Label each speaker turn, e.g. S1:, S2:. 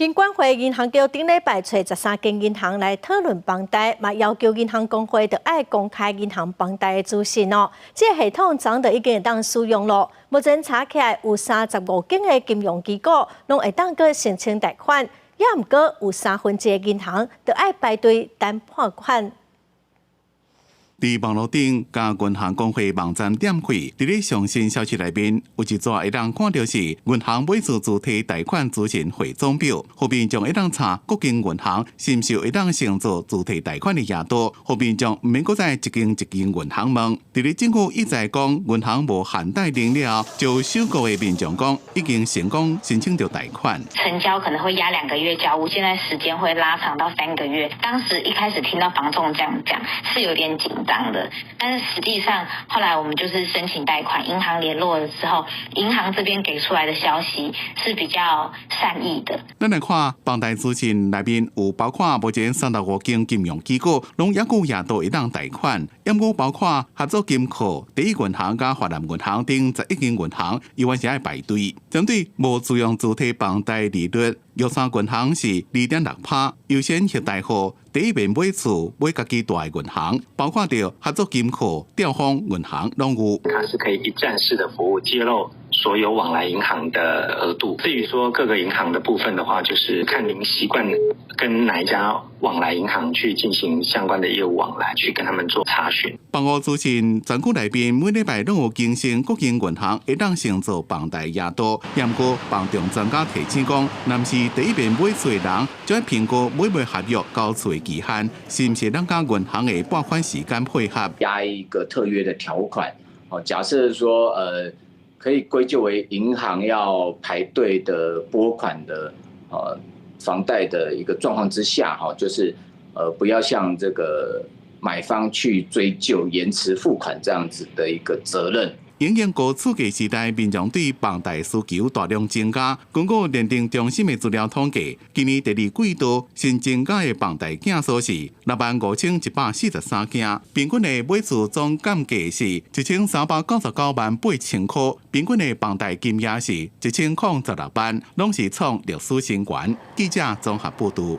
S1: 金管會銀行局頂禮拜揣13間銀行來討論房貸，嘛要求銀行公會著愛公開銀行房貸的資訊哦。這個系統早就已經會當使用咯。目前查起來有35間的金融機構攏會當閣申請貸款，也毋過有三分之一的銀行著愛排隊等撥款。
S2: 佇網路頂佮銀行公會網站點開，佇咧上新消息內面有一逝會當看著是銀行買厝自提貸款資訊匯總表，予民眾會當查各間銀行是毋是會當承做自提貸款的額度，予民眾毋免閣再一間一間銀行問。佇咧政府一再講銀行無限貸能力後，就首個的民眾講已經成功申請著貸款。
S3: 成交可能會壓2個月交屋，現在時間會拉長到3個月。當時一開始聽到房仲這樣講，是有點緊張的，但是實際上後來我們就是申請貸款，銀行聯絡了之後，銀行這邊給出來的消息是比較善意的。
S2: 咱來看房貸資訊內面有包括目前35間金融機構攏猶閣有額度會當貸款，猶閣包括合作金庫、第一銀行佮華南銀行等11間銀行，猶原是愛排隊。針對無自用自提房貸利率，玉山銀行是2.6%，優先核貸予第一遍買厝買家己蹛的銀行，包括著合作金庫、兆豐銀行攏有。
S4: 它是可以一站式的服務，揭露所有往來銀行的額度。至於說各個銀行的部分的話，就是看您習慣跟哪一家往來銀行去進行相關的業務往來，去跟他們做查詢。
S2: 房屋資訊專區內面每禮拜攏有更新各間銀行會當承做房貸額度，毋過房仲專家提醒講，若是第一遍買厝的人，就愛評估買賣合約交厝的期限，是毋是會當佮銀行的撥款時間配合？
S5: 加一個特約的條款，哦，假設說，可以歸咎為銀行要排隊的撥款的，房貸的一個狀況之下，哈，就是不要向這個買方去追究延遲付款這樣子的一個責任。
S2: 因應高厝價時代，民眾對房貸需求大量增加。根據認定中心的資料統計，今年第二季度新增加的房貸件數是65,143件，平均的買厝總鑑價是1399萬8千塊，平均的房貸金額是1016萬，攏是創歷史新高。記者綜合報導。